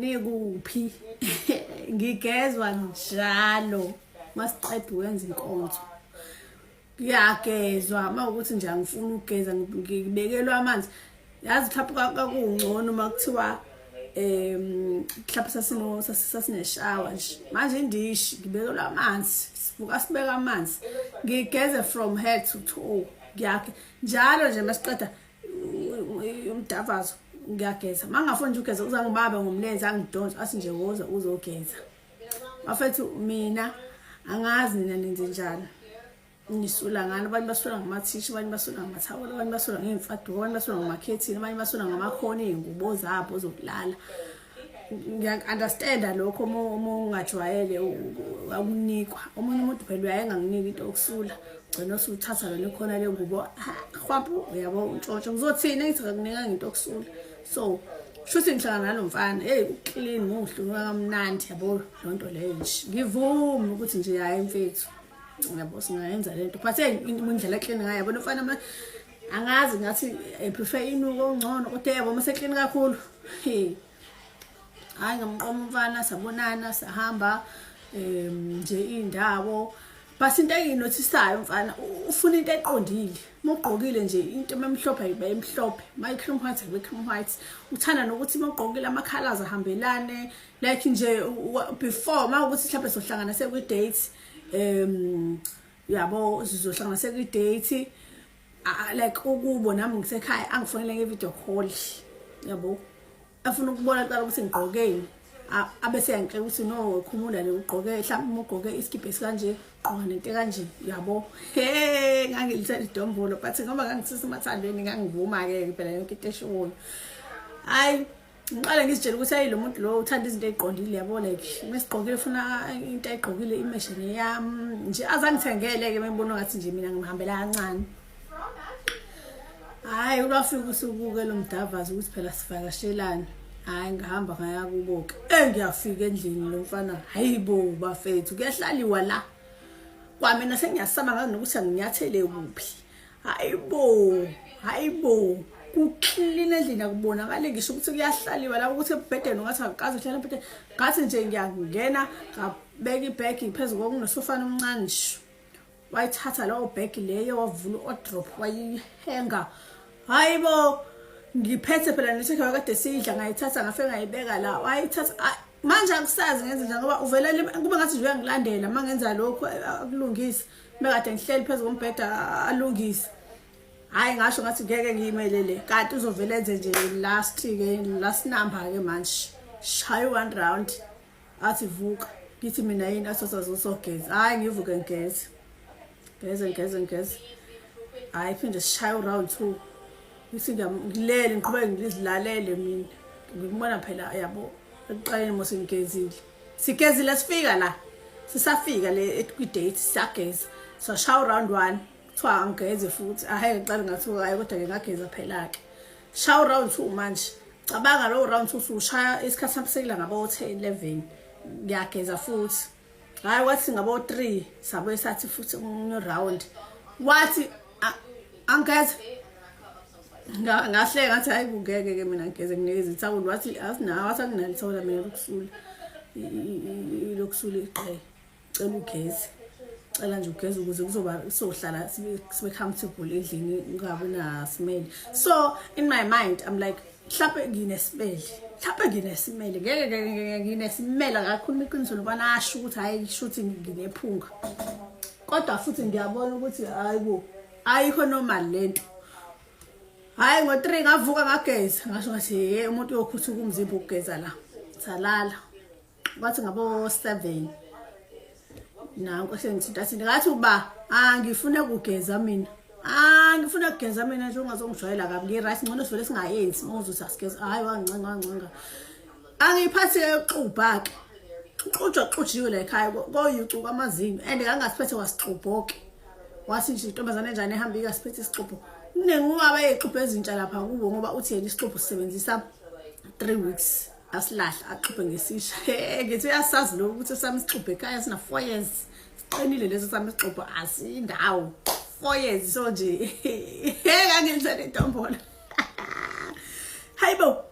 Nikuphi? Ngigezwa njalo masiqeda ukwenza inkonzo. Kuyagezwa uma ukuthi nje angifuni ukugeza, ngibekelwa amanzi. Yazi mhlawumbe kwakungcono uma kuthiwa mhlawumbe sasino sasineshawa nje. Manje indishi ngibekelwa amanzi, sivuka sibeka amanzi. Ngigeze from head to toe. Ngiyakhe njalo nje masiqeda umdavazo ngiyageza. Mangafuni nje ukugeza uzangibamba ngomlenze angidonse athi nje woza uzogeza. Bafethu, mina angazi nina nenze njani. Nisula ngani? Abanye basula ngamathishu, abanye basula ngamathawula, abanye basula ngey'mfaduko, abanye basula ngamakhethini, abanye basula ngamakhona iy'ngubo zabo zokulala. Ngiya-understanda lokho uma ungajwayele akunikwa. Omunye umuntu phela uyaye enganginiki into yokusula, ugcina usuthatha lona ikhona le ngubo, hwaphu, uyabo, untshontsho. Ngizothini ngithi akakunikanga into yokusula? So shuthi ngihlangana nalo mfana, hey, uclean, muhle, unuka kamnandi, yabo, loo nto leyo nje. Ngivume ukuthi nje hhayi mfethu, yabo, singayenza lento, but hey, indlela eclean ngayo, yabo, mfana, angazi, ngathi I prefer inuko ongcono, kodwa yabo uma seclean kakhulu, hey. Hayi, ngamqoma umfana, sabonana, sahamba nje indawo, but into enginothisayo, mfana ufuna into eqondile. Uma ugqokile nje into emhlophe ayibe emhlophe, uma i-cream white ayibe cream white. Uthanda nokuthi uma ugqokile ama-colours ahambelane, like nje before uma ukuthi mhlawumbe sohlangana sekwi-date, yabo, sizohlangana sekwi-date, like ukubo nami ngisekhaya, angifonele nge-video call, yabo, afuna ukubona kuqala ukuthi ngigqokeni, abese yangixela ukuthi no, khumula le, ugqoke mhlawumbe uma ugqoke isikibha esikanje, gqoka nento kanje, yabo. He, ngangilithanda idombolo, but ngoba ngangisise emathandweni ngangivuma-ke phela yonke into eshiwoyo. Hhayi, ngiqale ngizitshela ukuthi hayi, lo muntu lo uthanda izinto ey'qondile, yabo, like mesigqokile ufuna into ayigqokile imatche neyami nje. Azangithengele-ke mengibona ngathi nje mina ngimhambela kancane. Hhayi, lwafika usuku-ke lo mdavazo ukuthi phela sivakashelane. Hhayi, ngihamba ngaya kubo-ke. Engiyafika endlini lo mfana, hayi bo bafethu, kuyahlaliwa la kwamina, sengiyasaba ngazi nokuthi anginyathele kuphi. Hayi bo, hayi bo, kuclean endlini, akubonakali ngisho ukuthi kuyahlaliwa la, ukuthi embhedeni ungathi akukaze uhlala embhedeni. Ngathi nje ngiyangena, ngabeka ibhegi phezu kokunosofana omncane nje, wayithatha leyo bhegi leyo, wavula u-wardrobe, wayihenga. Hayi bo, ngiphethe phela nesikhawu kade sidla, ngayithatha ngafike ngayibeka la, wayithatha. Manje akusazi ngenze njani ngoba uvele kube ngathi nje uyangilandela. Uma ngenza lokhu akulungise, mekade ngihleli phezu kombheda alungise. Hhayi, ngasho ngathi ngeke ngiyimelele, kanti uzovele enze nje last-ke, last number-ke manje, shaye one round, athi vuka. Ngithi mina yini? Asosazosogeza. Hhayi, ngivuke ngigeze, ngeze, ngigeze, ngigeze. Hhayi, phinde sishaye u-round two. Ngithi ngilele, ngiqhubeke ngizilalele mina, ngikubona phela, yabo, ekuqaleni mos ngigezile, sigezile, sifika la, sisafika le kwi-date, siyageza, sashaya u-round one, kuthiwa angigeze futhi. Ahe, ngiqale ngathuka, hayi, kodwa-ke ngageza phela-ke. Shaya u-round two manje, cabanga lowo round two usushaya isikhathi sami sekula ngabo-10, 11, ngiyageza futhi. Hhayi, wathi ngabo-3 sabuye sathi futhi omunye round, wathi angigeze. Ngahleka ngathi hayi, kungeke-ke mina ngigeze, nginikeze ithawula. Wathi asinawo, wathi anginalo ithawula mina lokusula, lokusula iqhele, cela ugeze, cela nje ugeze ukuze kuzoba sohlala sibe comfortable endlini, kungabi na-smell. So in my mind I'm like, mhlawumbe nginesimele, mhlawumbe nginesimele, ngeke ngeke nginesimele. Akakhuluma iqiniso nobana asho ukuthi hhayi, shuthi nginephunga, kodwa futhi ngiyabona ukuthi hayi bo, ayikho normal lento. Hhayi, ngo-3 ngavuka ngageza, ngasho ngathi ye, umuntu uyokhuthuka umzimba ukugeza la. Salala, kwathi ngabo-7 nanko sengithinta thinta, ngathi uba angifune kugeza mina, ngifuna kugeza mina nje, ungazongijwayela kabi, ngi-right, ngcono sivele singayenzi uma uzothi asigeze. Hhayi, wangincenga, wangincenga, angiyiphathi-ke yokuxubha-ke, xujwa xujiwe la ekhaya, koyucuka amazinyo and ngangasiphethe wasixubho-ke. Wathi nje intombazane enjani ehamba ikasiphethe isixubho? Kunenqwaba yey'xubho ezintsha lapha kubo, ngoba uthi yena isixubho sisebenzisa 3 weeks, asilahla axubhe ngesisha. Ngithi uyasazi lokhu ukuthi sami isixubho ekhaya sina 4 years, siqinile leso sami isixubho, asindawo 4 years. So nje ngangilithanda intombolo, hayibo.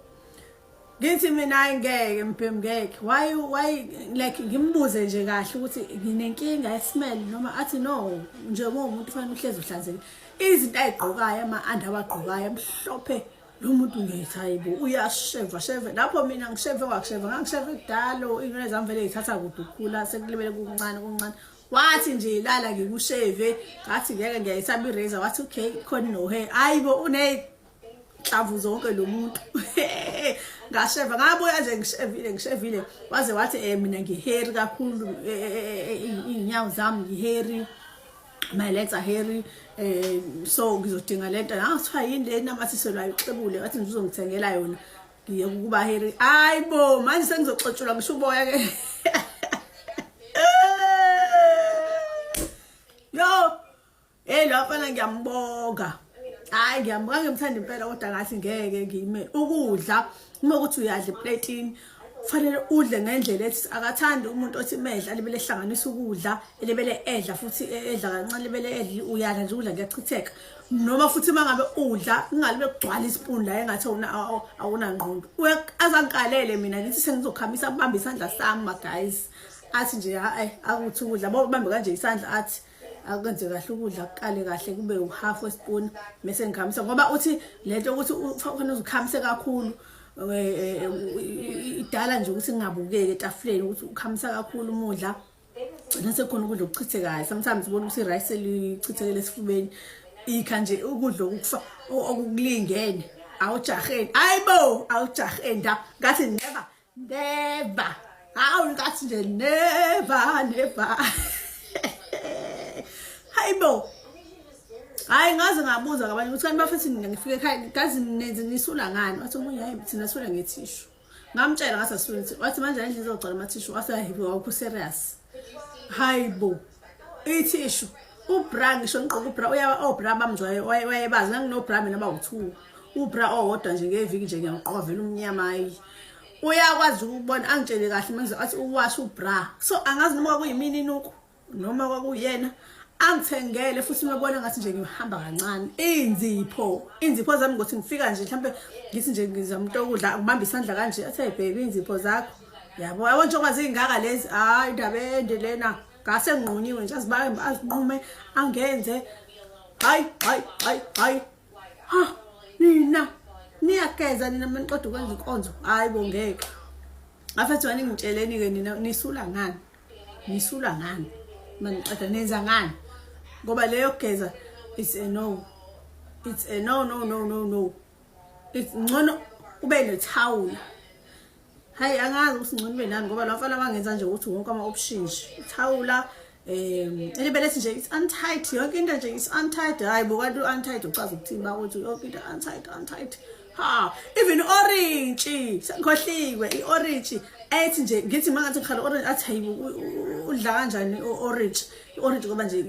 Ngithi mina hayi ngeke mbhemu ngeke. Why like ngimbuze nje kahle ukuthi nginenkinga yesmell noma athi no nje uma umuntu fanele uhlezi uhlanzekile. Izinto ayigqokayo ama-under awagqokayo amhlophe lo muntu ngithi hayibo uyasheva sheve lapho mina ngisheve kwakusheva ngangisheve kudala iy'nwele zami vele yithatha kude ukukhula sekulibele kuncane kuncane wathi nje lala ngikusheve ngathi ngeke ngiyayisaba i-razor wathi okay khona no-hair hayibo une nhlamvu zonke lo muntu ngasheva ngabuya nje ngishevile ngishevile waze wathi eh mina ngihairy kakhulu eh, eh, eh, iy'nyawo zami ngihairy my legs are hairy eh so ngizodinga lento ngangithiwa yini le namathiselwayo ixebule wathi ngizongithengela yona ngiyeke ukuba hairy hayibo manje sengizoxotshulwa ngisho uboya ke yo Hey lo mfana ngiyambonga. Hayi ngiyambonga ngimthanda impela kodwa ngathi ngeke ngime ukudla uma ukuthi uyadla eplatini kufanele udle ngendlela ethi akathandi umuntu othi medla libele ehlanganisa ukudla elibele edla futhi edla kancane libele edla uyadla nje ukudla kuyachitheka noma futhi uma ngabe udla kungalibe kugcwala isipuni la engathi awunangqondo azangikalele mina ngithi sengizokhamisa kubamba isandla sami ma guys athi nje hayi akuthi ukudla bobambe kanje isandla athi akwenze kahle ukudla kuqale kahle kube uhalf wespoon bese ngikhamisa ngoba uthi lento ukuthi ufanele uzikhamise kakhulu eh, eh, idala nje ukuthi ngingabukeki etafuleni ukuthi ukhamisa kakhulu umudla gcina sekukhona ukudla okuchithekayo sometimes ubona ukuthi i-rice elichithekele esifubeni ikha nje ukudla okufa okukulingene awujaheni hayibo awujaheni nda ngathi never Never. Hawu ngathi nje never never. Hayibo. Hayi ngaze ngabuza ngabanye ukuthi kanti bafethi nina ngifike ekhaya kazi nenze nisula ngani? Wathi omunye hayi thina sula ngethishu. Ngamtshela ngathi asula ngethishu. Wathi manje endlini izogcwala amathishu. Wathi hayibo awukho serious. Hayibo. Ithishu. Ubra ngisho ngiqoka ubra uyaba obra bamjwaye wayebazi nganginobra mina bawu2. Ubra owodwa nje ngeviki nje ngiyawuqoka vele umnyama hayi. Uyakwazi ukubona angitshele kahle manje athi uwasha ubra. So angazi noma kwakuyimini inuku noma kwakuyena angithengele futhi mebona ngathi nje ngihamba kancane inzipho inzipho zami ngothi ngifika nje mhlambe ngithi nje ngizama into okudla ngibamba isandla kanje athi hey baby inzipho zakho yabo yabo njengoba zingaka lezi hayi indaba ende lena ngase nginqunyiwe nje azibambe azinqume angenze hayi hayi hayi hayi ha nina niyageza nina maniqeda ukwenza inkonzo hayi bo ngeke afethu aningitsheleni ke nina nisula ngani nisula ngani maniqeda nenza ngani ngoba leyo kugeza it's a no it's a no no no no no it's ngcono ube nethawula Hayi angazi ukuthi ngcono ube nani ngoba lo mfana wangenza nje ukuthi wonke ama option nje. Ithawula elibelethi nje it's untight yonke into nje it's untight. Hayi bo kanti untight uchaza ukuthini bakuthi yonke into untight untight. Ha even orange sengikhohliwe i-orange ethi nje ngithi mangathi ngikhala orange athi hayi udla kanjani orange i-orange ngoba nje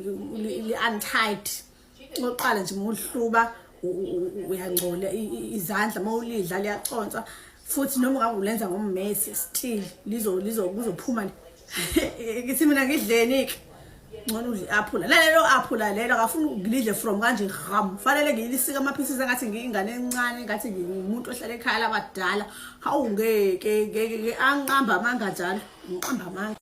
li-untight oqala nje muhluba uyangcola izandla mawulidla liyaconsa futhi noma ungabe ulenza ngommese still lizo lizo kuzophuma ngithi mina ngidleni ke ngcono udle i-aphula lalelo aphula lelo akafuni ngilidle from kanje gham fanele ngilisike ama-pieces engathi ngiyingane encane engathi ngingumuntu ohlala ekhaya labadala hawu ngeke ngeke anqamba amanga njalo ngiqamba amanga.